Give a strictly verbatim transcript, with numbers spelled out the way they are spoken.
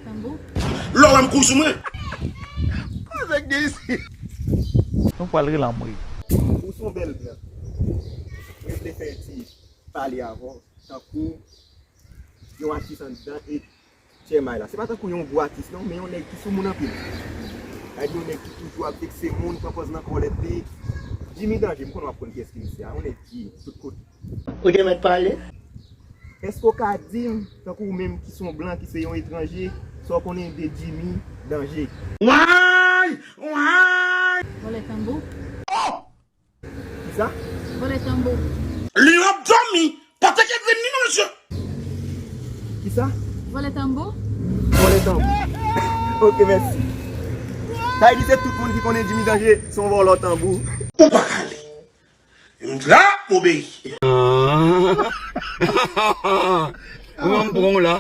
Tanbou. Lè w wè m kou sou mwen. Sa k gen isit? Nou pral rele anmwe. Ou se yon bèl blan. Mwen vle fè ti pale avè w tankou yon atis anndan e T M I la. Se pa tankou yon gwo atis non, men yon nèg ki sou moun anpil. Sa vle di yon nèg ki toujou ap vekse moun, pran pòz nan kòlèt li. Jimmy Danje, m konnen w ap konn kiyès ki misye a. Yon nèg ki tout kote. Ou te mèt pale? Èske w ka di m, tankou ou menm ki se yon blan, ki se yon etranje, sa w konnen de Jimmy Danje? Way! Way! Vòlè tanbou. Kisa? Vòlè tanbou. Li ap dòmi. Pa teke vin ni non, mesye. Kisa? Vòlè tanbou. Vòlè tanbou. Ok, mèsi. Sa vle di se tout moun ki konnen Jimmy Danje se yon vòlò tanbou. Ou pa ka ale. M la, m obeyi. Ou an pran w la.